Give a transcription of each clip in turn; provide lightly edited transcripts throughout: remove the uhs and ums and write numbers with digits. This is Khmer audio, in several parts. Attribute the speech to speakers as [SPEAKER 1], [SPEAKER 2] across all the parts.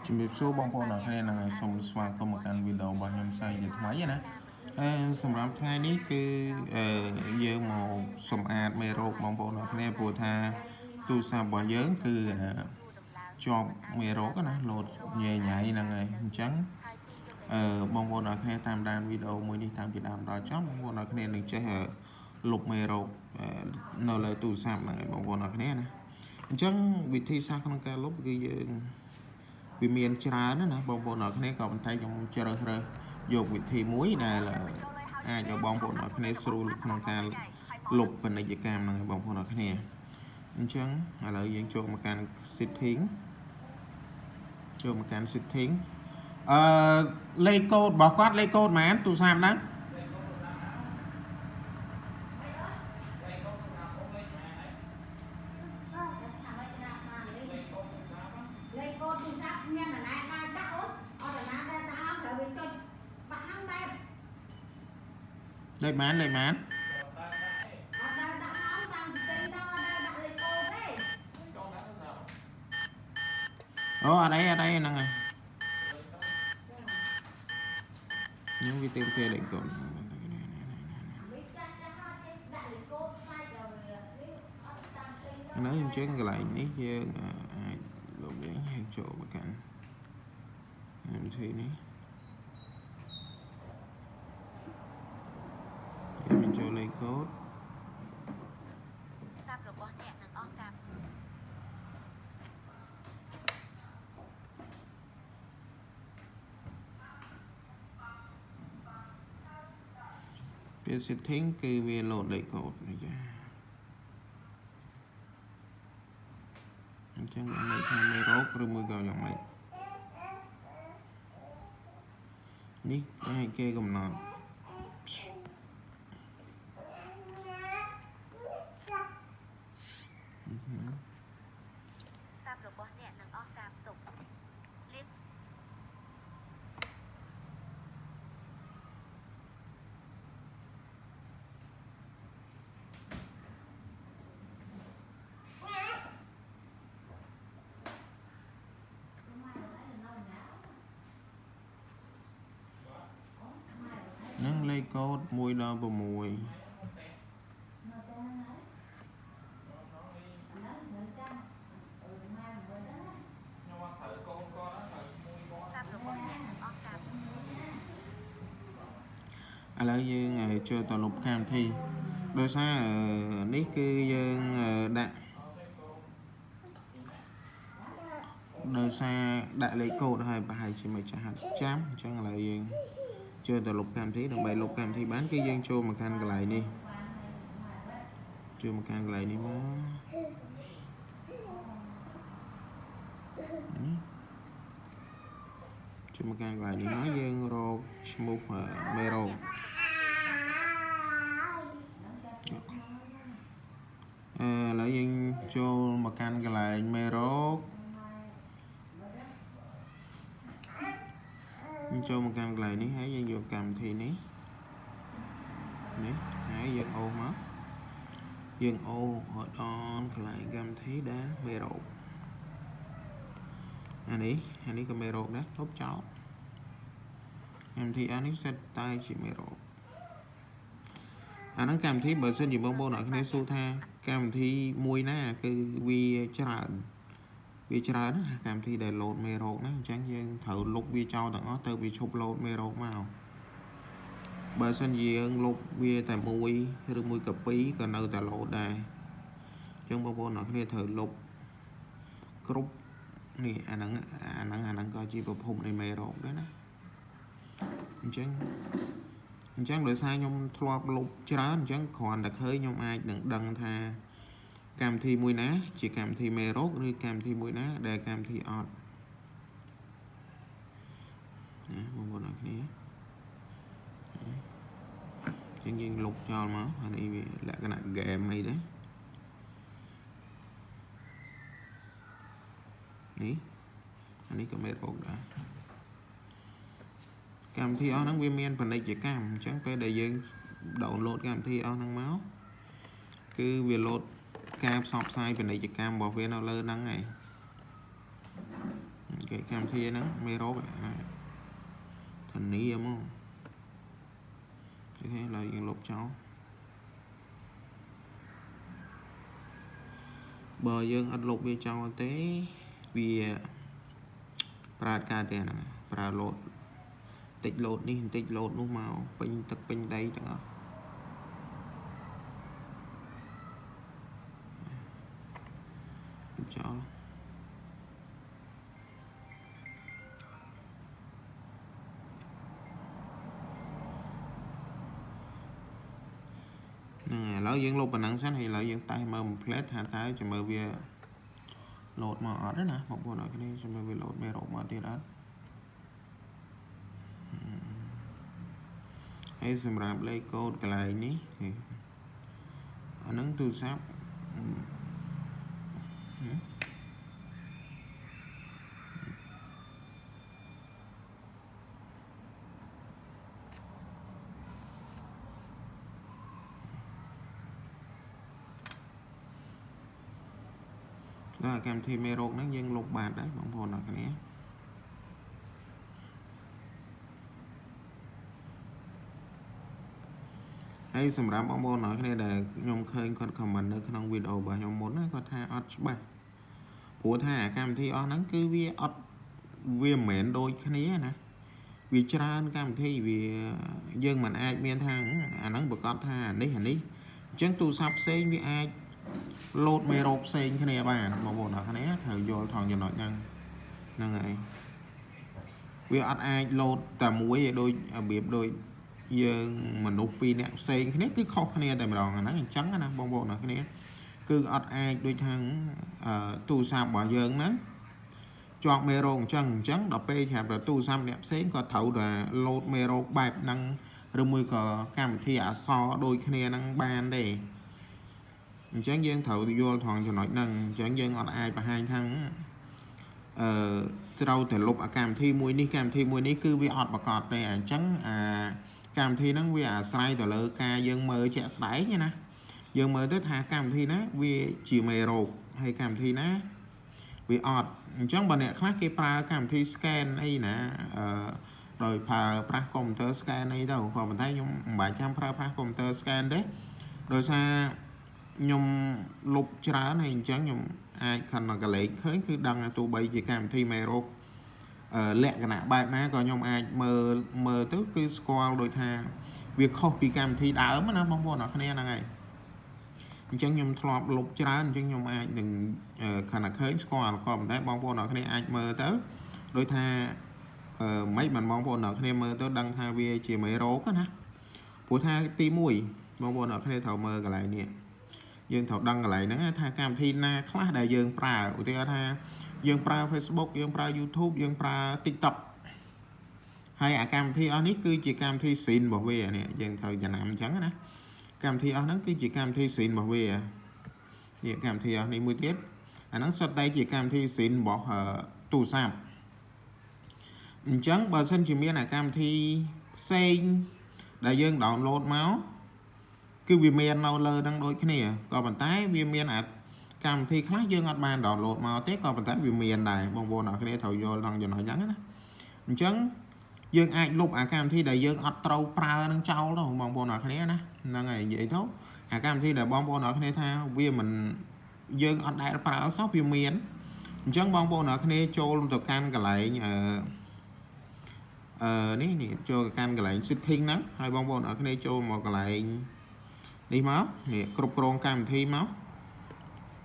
[SPEAKER 1] ជំរាបសួរបងប្អូនអរគ្នានឹងសូមស្វាគមន៍មកកាន់វីដេអូរបស់ខ្ញុំសាជាថ្មីណាអឺសម្រាប់ថ្ងៃនេះគឺអឺយើងមកសម្អាតមេរោគបងប្អូនអរគ្នាព្រោះថាទូរស័ព្ទរបស់យើងគឺជាប់មេរោគណាលោតញ៉ៃញ៉ៃហ្នឹងហើយអញ្ចឹងអឺបងប្អូនអរគ្នាតាមដានវីដេអូមួយនេះតាមពីដើមដល់ចប់បងប្អូនអរគ្នានឹងចេះលុបមេរោគនៅលើទូរស័ព្ទហ្នឹងហើយបងប្អូនអរគ្នាណាអញ្ចឹងវិធីសាស្ត្រក្នុងការលុបគឺយើង វាមានច្រើនណាស់បងប្អូនអរគ្នាក៏ប៉ុន្តែខ្ញុំជ្រើសរើសយកវិធីមួយដែលអាចឲ្យបងប្អូនអរគ្នាស្រួលក្នុងការលុបពាណិជ្ជកម្មហ្នឹងឲ្យបងប្អូនអរគ្នាអញ្ចឹងឥឡូវយើងចូលមកកាន់ setting ចូលមកកាន់ setting អឺលេខកូដរបស់គាត់លេខកូដប៉ុន្មានទូរស័ព្ទហ្នឹង
[SPEAKER 2] លេខកូដទូរស័ព្ទមាននរណាដែរដាក់អូនអត់នរណាដែរដាក់អត់ត្រូវវាចុចបាក់ហ្នឹងបែប
[SPEAKER 1] លេខប៉ុន្មានលេខប៉ុន្មាន
[SPEAKER 2] អត់ដែរដាក់ហោតាំងពីទិញទៅអត់ដែរដាក់លេខកូដទេ
[SPEAKER 1] អូអត់អីអត់អីហ្នឹងហើយខ្ញុំវាទេលេខកូដ
[SPEAKER 2] វាចាស់ចាស់អត់ចេះដាក់លេខកូដខ្លាចដល់វានេះអត់តាមទិញ
[SPEAKER 1] ឥឡូវអញ្ចឹងកន្លែងនេះយើងអាចលុបវិញហើយចូលមកកាន់វិធីនេះយើងបញ្ចូលលេខកូដ
[SPEAKER 3] សាប់របស់អ្នកនឹងអស់ការ
[SPEAKER 1] ពេល setting គឺវា load លេខកូដនេះចាអញ្ចឹងបានន័យថាមេរោគឬមួយក៏យ៉ាងម៉េចនេះអាចគេកំណត់
[SPEAKER 3] សាប់របស់អ្នកនឹងអស់ការផ្ទុកលាប
[SPEAKER 1] នឹងលេខកូដ1ដល់6
[SPEAKER 2] នៅតែហ្នឹងហើយអាហ្នឹងត្រូវចាំអឺម៉ែមើលទៅណា
[SPEAKER 4] ខ្ញុំអត់ត្រូវកូនគាត់ត្រូវក្មួយគាត់
[SPEAKER 3] សាប់របស់អ្នកនឹងអស់ការ
[SPEAKER 1] ឥឡូវយើងចូលទៅលុបកម្មវិធីដោយសារនេះគឺយើងដាក់ដោយសារដាក់លេខកូដហើយប្រហែលជាមិនចាស់ហាត់ចាំអញ្ចឹងឥឡូវយើងចូលទៅលុបកម្មវិធីដើម្បីលុបកម្មវិធីបានគឺយើងចូលមកកាន់កន្លែងនេះចូលមកកាន់កន្លែងនេះមកចូលមកកាន់កន្លែងនេះមកយើងរកឈ្មោះមេរោគ អឺឥឡូវយើងចូលមកកាន់កន្លែងមេរោគយើងចូលមកកាន់កន្លែងនេះហើយយើងយកកម្មវិធីនេះនេះហើយយើងអូសមកយើងអូសរដល់កន្លែងកម្មវិធីដែលមេរោគអានេះអានេះក៏មេរោគដែរលុបចោលកម្មវិធីអានេះសិតតែជាមេរោគអាហ្នឹងកម្មវិធីបើសិនជាបងប្អូនអរគ្នាសួរថាកម្មវិធីមួយណាគឺវាច្រើនវាច្រើនណាស់កម្មវិធីដែលលោតមេរោគហ្នឹងអញ្ចឹងយើងត្រូវលុបវាចោលទាំងអស់ទៅវាឈប់លោតមេរោគមកបើសិនជាយើងលុបវាតែមួយឬមួយក៏ពីរក៏នៅតែលោតដែរអញ្ចឹងបងប្អូនអរគ្នាត្រូវលុបគ្រប់នេះអាហ្នឹងអាហ្នឹងអាហ្នឹងក៏ជាប្រភពនៃមេរោគដែរណាអញ្ចឹង អញ្ចឹងដោយសារខ្ញុំធ្លាប់លុបច្រើនអញ្ចឹងគ្រាន់តែឃើញខ្ញុំអាចនឹងដឹងថាកម្មវិធីមួយណា ជាកម្មវិធីមេរោគឬកម្មវិធីមួយណាដែលកម្មវិធីអត់ណាបងប្អូនអរគ្នាអញ្ចឹងយើងលុបចោលមកអានេះវាលក្ខណៈហ្គេមអីដែរនេះអានេះក៏មេរោគដែរ កម្មវិធីអស់ហ្នឹងវាមានពាណិជ្ជកម្មអញ្ចឹងពេលដែលយើង download កម្មវិធីអស់ហ្នឹងមកគឺវាលោតការផ្សព្វផ្សាយពាណិជ្ជកម្មរបស់វានៅលើហ្នឹងឯង គេកម្មវិធីហ្នឹងមេរោគណាធានាហ្មង OK ឥឡូវយើងលុបចោលបើយើងអត់លុបវាចោលទេវាប្រើការទេហ្នឹងប្រើលោតតិចលោតនេះបន្តិចលោតនោះមកពេញទឹកពេញដីទាំងអស់ចោលហ្នឹងហើយឥឡូវយើងលុបប៉ុណ្ណឹងសិនហើយឥឡូវយើងតេស្តមើលមួយផ្លែតថាតើចាំមើលវាលោតមកអត់ទេណាបងប្អូនអរគ្នាចាំមើលវាលោតមេរោគមកទៀតអត់ហើយសម្រាប់លេខកូដកន្លែងនេះអាហ្នឹងទូរស័ព្ទដល់កម្មវិធីមេរោគហ្នឹងយើងលុបបានដែរបងប្អូនអរគ្នាហើយសម្រាប់បងប្អូនអរគ្នាដែលខ្ញុំឃើញគាត់ comment នៅក្នុងវីដេអូរបស់ខ្ញុំមុនណាគាត់ថាអត់ច្បាស់ព្រោះថាកម្មវិធីអស់ហ្នឹងគឺវាអត់វាមិនមែនដូចគ្នាណាវាច្រើនកម្មវិធីវាយើងមិនអាចមានថាអាហ្នឹងប្រកាសថាអានេះអានេះអញ្ចឹងទូរស័ព្ទផ្សេងវាអាចលោតមេរោគផ្សេងគ្នាបានបងប្អូនអរគ្នាត្រូវយល់ថងចំណុចហ្នឹងហ្នឹងហើយវាអត់អាចលោតតែមួយឯដូចរបៀបដូចយើងមនុស្សពីរនាក់ផ្សេងគ្នាគឺខុសគ្នាតែម្ដងហ្នឹងអញ្ចឹងណាបងប្អូនអរគ្នាគឺអត់អាចដូចថាទូរស័ព្ទរបស់យើងហ្នឹងជាប់មេរោគអញ្ចឹងដល់ពេលប្រាប់ទៅទូរស័ព្ទអ្នកផ្សេងក៏ត្រូវតែលោតមេរោគបែបហ្នឹងឬមួយក៏កម្មវិធីអក្សរដូចគ្នាហ្នឹងបានទេអញ្ចឹងយើងត្រូវយល់ថងចំណុចហ្នឹងអញ្ចឹងយើងអត់អាចបង្ហាញថាត្រូវតែលុបអាកម្មវិធីមួយនេះកម្មវិធីមួយនេះគឺវាអត់ប្រកបទេអញ្ចឹងអាកម្មវិធីហ្នឹងវាអាស្រ័យទៅលើការយើងមើលជាក់ស្ដែងណាយើងមើលទៅថាកម្មវិធីណាវាជាមេរោគហើយកម្មវិធីណាវាអត់អញ្ចឹងបើអ្នកខ្លះគេប្រើកម្មវិធី scan អីណាដោយប្រើប្រាស់កុំព្យូទ័រ scan អីទៅក៏ប៉ុន្តែខ្ញុំមិនបាច់ចាំប្រើប្រាស់កុំព្យូទ័រ scan ទេដោយសារខ្ញុំលុបច្រើនហើយអញ្ចឹងខ្ញុំអាចខណៈកលេចឃើញគឺដឹងថាទោះបីជាកម្មវិធីមេរោគលក្ខណៈបែបណាក៏ខ្ញុំអាចមើលទៅគឺស្គាល់ដោយថាវាខុសពីកម្មវិធីដើមណាបងប្អូនអរគ្នាហ្នឹងហើយអញ្ចឹងខ្ញុំធ្លាប់លុបច្រើនអញ្ចឹងខ្ញុំអាចនឹងខណៈឃើញស្គាល់ក៏ប៉ុន្តែបងប្អូនអរគ្នាអាចមើលទៅដោយថាមិនបានបងប្អូនអរគ្នាមើលទៅដឹងថាវាជាមេរោគណាព្រោះថាទី1បងប្អូនអរគ្នាត្រូវមើលកន្លែងនេះយើងត្រូវដឹងកន្លែងហ្នឹងថាកម្មវិធីណាខ្លះដែលយើងប្រើឧទាហរណ៍ថាយើងប្រើ Facebook យើងប្រើ YouTube យើងប្រើ TikTok ហើយអាកម្មវិធីអស់នេះគឺជាកម្មវិធីស៊ីនរបស់វានេះយើងត្រូវចំណាំអញ្ចឹងណាកម្មវិធីអស់ហ្នឹងគឺជាកម្មវិធីស៊ីនរបស់វានេះកម្មវិធីអស់នេះមួយទៀតអាហ្នឹងសុទ្ធតែជាកម្មវិធីស៊ីនរបស់ទូរស័ព្ទអញ្ចឹងបើសិនជាមានអាកម្មវិធីផ្សេងដែលយើង download មកគឺវាមាននៅលើនឹងដូចគ្នាក៏ប៉ុន្តែវាមានអាកម្មវិធីខ្លះយើងអត់បាន download មកទេក៏ប៉ុន្តែវាមានដែរបងប្អូនអរគ្នាត្រូវយល់ក្នុងចំណុចហ្នឹងណាអញ្ចឹងយើងអាចលុបអាកម្មវិធីដែលយើងអត់ត្រូវប្រើនឹងចោលទៅបងប្អូនអរគ្នាណាហ្នឹងហើយនិយាយទៅអាកម្មវិធីដែលបងប្អូនអរគ្នាថាវាមិនយើងអត់ដែលប្រើសោះវាមានអញ្ចឹងបងប្អូនអរគ្នាចូលទៅកាន់កន្លែងនេះចូលទៅកាន់កន្លែង setting ហ្នឹងហើយបងប្អូនអរគ្នាចូលមកកន្លែងនេះមកនេះគ្រប់គ្រងកម្មវិធីមក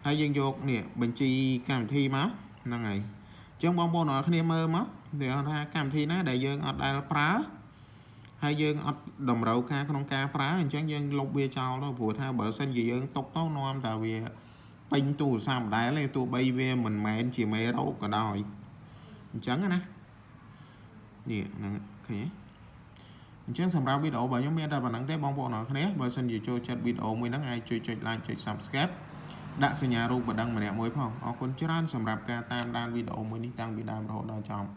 [SPEAKER 1] ហើយយើងយកនេះបញ្ជីកម្មវិធីមកហ្នឹងហើយអញ្ចឹងបងប្អូនអរគ្នាមើលមកគេថាកម្មវិធីណាដែលយើងអត់ដែលប្រើហើយយើងអត់តម្រូវការក្នុងការប្រើអញ្ចឹងយើងលុបវាចោលទៅព្រោះថាបើសិនជាយើងຕົកទៅនាំតែវាពេញទូរស័ព្ទដែរទេទោះបីវាមិនមែនជាមេរោគក៏ដោយអញ្ចឹងណានេះហ្នឹងឃើញទេអញ្ចឹងសម្រាប់វីដេអូរបស់ខ្ញុំមានតែប៉ុណ្្នឹងទេបងប្អូនអរគ្នាបើសិនជាចូលចិត្តវីដេអូមួយហ្នឹងអាចជួយចុច like ចុច Subscribe ដាក់សញ្ញារូបកណ្ដឹងម្នាក់មួយផងអរគុណច្រើនសម្រាប់ការតាមដានវីដេអូមួយនេះតាំងពីដើមរហូតដល់ចប់